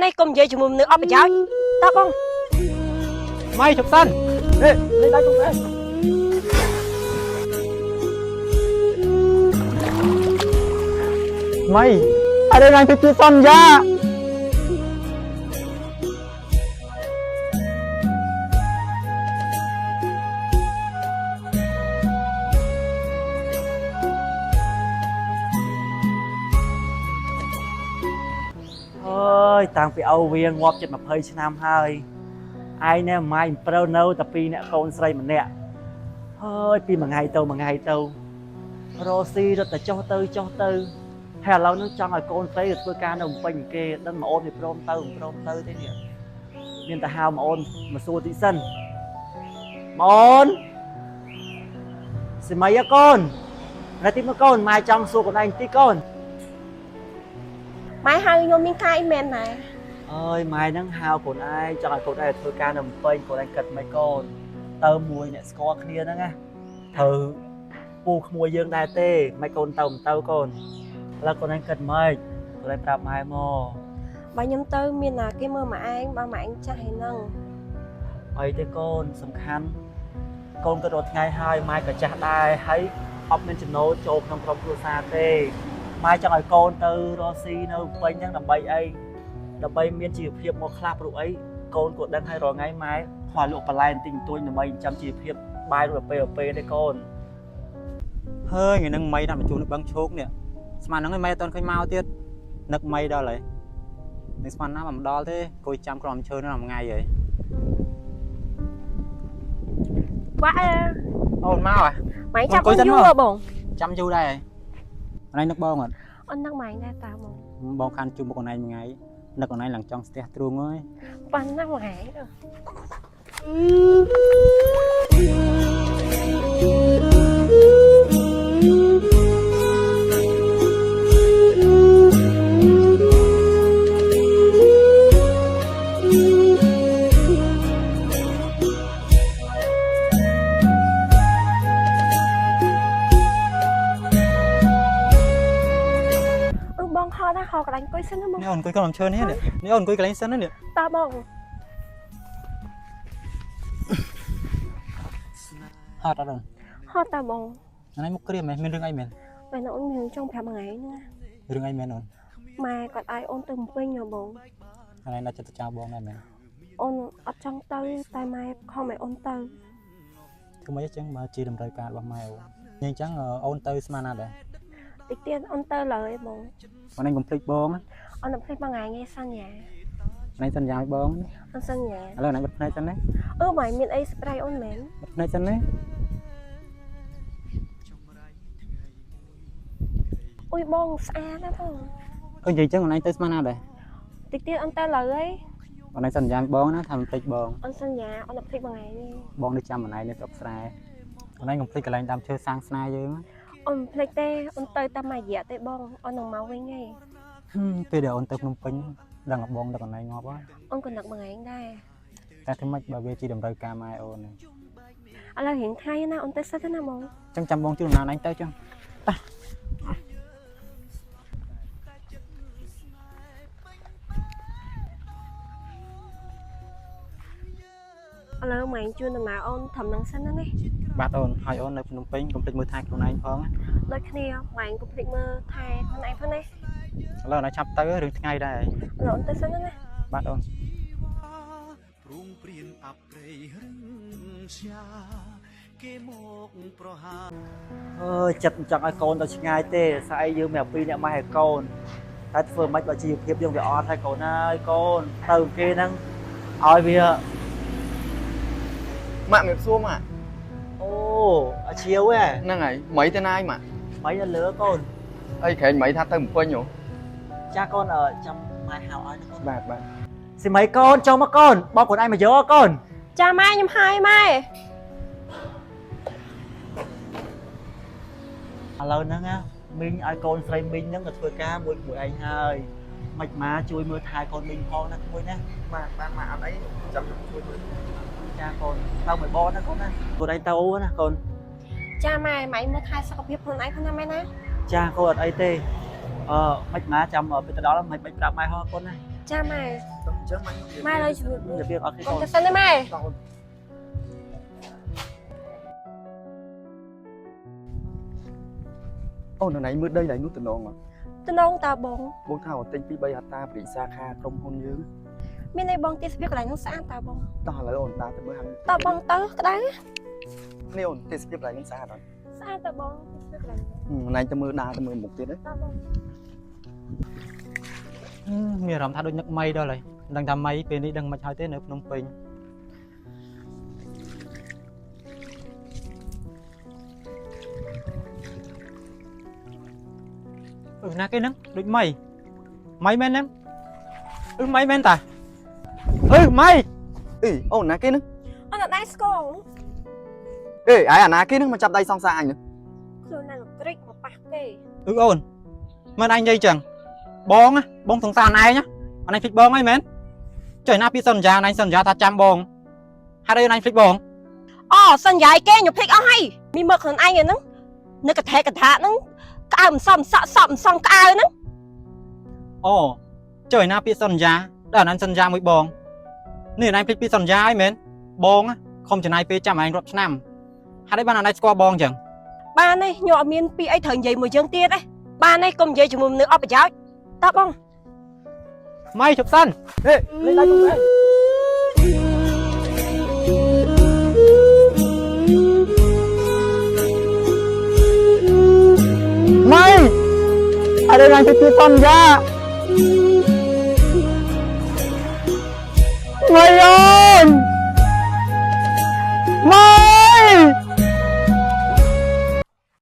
នេះកុំនិយាយជាមួយមនុស្សអត់ប្រយោជន៍តើបង ម៉ៃជប់សិនហេលេងដៃកុំអេម៉ៃអរេណាងពីសន្យា អើយតាំងពីឪវាងាប់ជិត20ឆ្នាំហើយឯងណែម៉ាយអំប្រៅនៅតែពីរអ្នកកូនស្រីម្នាក់ហើយពីមួយថ្ងៃទៅមួយថ្ងៃទៅរស់ស៊ីរត់តែចុះទៅចុះទៅហើយឥឡូវហ្នឹងចង់ឲ្យកូនស្រីទៅធ្វើការនៅភ្នំពេញគេដឹងមកអូនវាព្រមទៅមិនព្រមទៅទេនេះមានតែហៅមកអូនមកសួរតិចសិនមកអូនសិមីអើកូនណាទីមកកូនម៉ែចង់សួរកូនឯងតិចកូន ម៉ែហៅខ្ញុំមានកាយមែនដែរ អើយម៉ែហ្នឹងហៅកូនឯងចង់ឲ្យកូនឯងធ្វើការនៅភ្នំពេញកូនឯងគិតមិនកូនទៅមួយអ្នកស្គាល់គ្នាហ្នឹងណាត្រូវពូក្មួយយើងដែរទេមិនកូនទៅមិនទៅកូនឥឡូវកូនឯងគិតម៉េចកូនឯងប្រាប់ម៉ែមក បើខ្ញុំទៅមានណាគេមើលម៉ែឯងបើម៉ែឯងចាស់ឯហ្នឹង អីទេកូនសំខាន់កូនក៏រត់ថ្ងៃហើយម៉ែក៏ចាស់ដែរហើយអត់មានចំណូលចូលក្នុងក្រុមគ្រួសារទេម៉ែចង់ឲ្យកូនទៅរកស៊ីនៅភ្នំពេញហ្នឹងដើម្បីអីដើម្បីមានជីវភាពមកខ្លះព្រោះអីកូនក៏ដឹងហើយរាល់ថ្ងៃម៉ែខ្វះលក់បន្លែបន្តិចបន្តួចដើម្បីចិញ្ចឹមជីវភាពបាយរួចពេលពេលទេកូន ហើយថ្ងៃហ្នឹងម៉ៃដាក់បញ្ជូននៅបឹងឈោកនេះស្មានហ្នឹងឯងម៉ៃអត់ទាន់ឃើញមកទៀតនឹកម៉ៃដល់ហើយនឹងស្មានណាមិនដល់ទេគួយចាំក្រោមឈើហ្នឹងមួយថ្ងៃហើយ វ៉ា អូនមកហ៎ ម៉ែចាប់ អង្គុយសិន យូរ មក បង ចាំយូរដែរហើយអូនឯងនឹកបងអត់ អូននឹកម៉ែឯងដែរតើបង បងខានជួបមុខអូនឯងមួយថ្ងៃនឹកអូនឯងឡើងចង់ស្ទះទ្រូងហើយ ប៉ណ្ណាម៉ែឯងអឺបងខកដែរខកកន្លែងអង្គុយសិនណាបង នេះអូនអង្គុយក្រោមឈើនេះនេះអូនអង្គុយកន្លែងសិននេះ តើបង ហត់អត់អូន ហត់តើបង អូនឯងមុខក្រៀមហ៎មានរឿងអីមែន ម៉ែអូនមានចង់ប្រាប់មួយថ្ងៃហ្នឹងណា រឿងអីមែនអូន ម៉ែគាត់ឲ្យអូនទៅភ្នំពេញហ៎បង អូនឯងដល់ចិត្តទៅចោលបងដែរមែន អូនអត់ចង់ទៅតែម៉ែខំឲ្យអូនទៅ ធ្វើម៉េចអញ្ចឹងបើជាតម្រូវការរបស់ម៉ែអូនញ៉ៃអញ្ចឹងអូនទៅស្មានណាដែរ តិចទៀតអូនទៅឡើយបង អូនឯងកុំភ្លេចបងណា អូនតែភ្លេចមួយថ្ងៃថ្ងៃសន្យា អូនឯងសន្យាឲ្យបងណា អូនសន្យា ឥឡូវអូនឯងបិទភ្នែកសិនណា អឺម៉ែមានអីស្ប្រៃអូនមែន បិទភ្នែកសិនណា អុយបងស្អាតណាស់បង អូននិយាយអញ្ចឹងអូនឯងទៅស្មានណាដែរ តិចទៀតអូនទៅឡើយហើយ អូនឯងសន្យាឲ្យបងណាថាមិនភ្លេចបង អូនសន្យាអូនតែភ្លេចមួយថ្ងៃនេះ បងនៅចាំអូនឯងនៅស្រុកស្រែអូនឯងកុំភ្លេចកន្លែងដើមឈើសាងស្នេហ៍យើងណា អូនមិនភ្លេចទេអូនទៅតែមួយរយៈទេបងអូននឹងមកវិញហើយ ហឹមពេលដែលអូនទៅភ្នំពេញដឹងថាបងដឹកអូនឯងងាប់ហើយ អូនក៏នឹកមួយថ្ងៃដែរ តែធ្វើម៉េចបើវាជាតម្រូវការម៉ែអូនហ្នឹង ឥឡូវរៀងថ្ងៃណាអូនទៅសិនទៅណាបង អញ្ចឹងចាំបងជួយដំណើរអូនឯងទៅចឹង ឥឡូវម៉ែជួនដំណើរអូនត្រឹមនឹងសិនណានេះ បាទអូនហើយអូននៅភ្នំពេញកុំភ្លេចមើលថែខ្លួនឯងផងណា ដូចគ្នាម៉ែកុំភ្លេចមើលថែខ្លួនឯងផងណា ឥឡូវអូនឯងឆាប់ទៅរឿងថ្ងៃដែរ ឥឡូវអូនទៅសិនណា បាទអូន ព្រុងព្រៀនអប្រៃរឹងស្យាគេមកប្រហារ អើយចិត្តមិនចង់ឲ្យកូនទៅឆ្ងាយទេស្អីយើងមានតែពីរអ្នកម៉ែឲ្យកូនតែធ្វើម៉េចបើជីវភាពយើងវាអត់ហើយកូនអើយកូនទៅគេហ្នឹងឲ្យវា ម៉ាក់មានសួរម៉ាក់ អូអាជាវឯង ហ្នឹងហើយមីទៅណាយម៉ាក់ មិននៅលើកូន អីក្រែងមីថាទៅភ្នំពេញហ៎ ចាកូនអឺចាំម៉ែហៅឲ្យណាកូន បាទបាទ សិមីកូនចូលមកកូនបងកូនឯងមកយកកូន ចាម៉ែខ្ញុំហើយម៉ែ ឥឡូវហ្នឹងណាមីងឲ្យកូនស្រីមីងហ្នឹងទៅធ្វើការមួយជាមួយឯងហើយមិនម៉ាជួយមើលថែកូនមីងផងណាក្មួយណា បាទបាទម៉ាក់អត់អីចាំខ្ញុំជួយមើល ចាកូនទៅមួយបងណាកូនណាកូនឯងទៅណាកូន ចាម៉ែម៉ែមើលថែសុខភាពខ្លួនឯងផងណាម៉ែណា ចាកូនអត់អីទេអឺមិនម៉ាចាំពេលទៅដល់មិនមិនប្រាប់ម៉ែហោះកូនណា ចាម៉ែ តោះអញ្ចឹងម៉ាក់ខ្ញុំ ម៉ែឡើយជំរាប ជំរាបលាអរគុណ បង កូន ទៅសិនទេម៉ែ តោះអូនអូននៅណៃមើលដីឡៃនោះតំណងអត់ តំណងតើបង បងថាអូនទិញ2 3ហត្តាបរិសាខាក្រុមហ៊ុនយើង មានន័យបងទេសភាពកន្លែងហ្នឹងស្អាតតើបង តោះឥឡូវអូនដើរទៅមើលហាង តើបងទៅក្តៅ នេះអូនទេសភាពកន្លែងហ្នឹងស្អាតអត់ ស្អាតតើបងទេសភាពកន្លែងហ្នឹង ណៃទៅមើលដើរទៅមើលមុខទៀតហ៎ តើបង មានអារម្មណ៍ថាដូចនឹកមីដល់ហើយមិនដឹងថាមីពេលនេះដឹងមិនហើយទេនៅភ្នំពេញអឺណាគេហ្នឹងដូចមីមីមែនហ្នឹងអឺមីមែនតាអឺមី អីអូនណាគេហ្នឹង អូនអត់ដែរស្គាល់ អេឯអាណាគេហ្នឹងមកចាប់ដៃសង្សារអញហ្នឹង ខ្លួនណាលោកក្រិចមកប៉ះគេ អឺអូនមិនអញនិយាយចឹងបងណាបងសង្សារអញឯងណាអញភ្លេចបងហើយមែនចុះឯណាពីសន្យាអញសន្យាថាចាំបងហេតុអីអញភ្លេចបង អូសន្យាយគេខ្ញុំភ្លេចអស់ហើយមីមើលខ្លួនឯងហ្នឹងនៅកថេកថាហ្នឹងក្អៅមិនសមសក់សក់មិនសមក្អៅហ្នឹង អូចុះឯណាពាក្យសន្យាដែលអនសន្យាមួយបងនេះអនភ្លេចពាក្យសន្យាហើយមែនបងណាខំចំណាយពេលចាំឯងរាប់ឆ្នាំហេតុអីបានអនស្គាល់បងចឹង បានទេខ្ញុំអត់មានពីអីត្រូវនិយាយមួយយើងទៀតទេបានទេកុំនិយាយជាមួយមនុស្សអត់ប្រយោជន៍តើបង ម៉ៃជប់សិន ហេលេងដៃកុំឯង ម៉ៃអត់ឯងភ្លេចពាក្យសន្យាម៉ៃអើ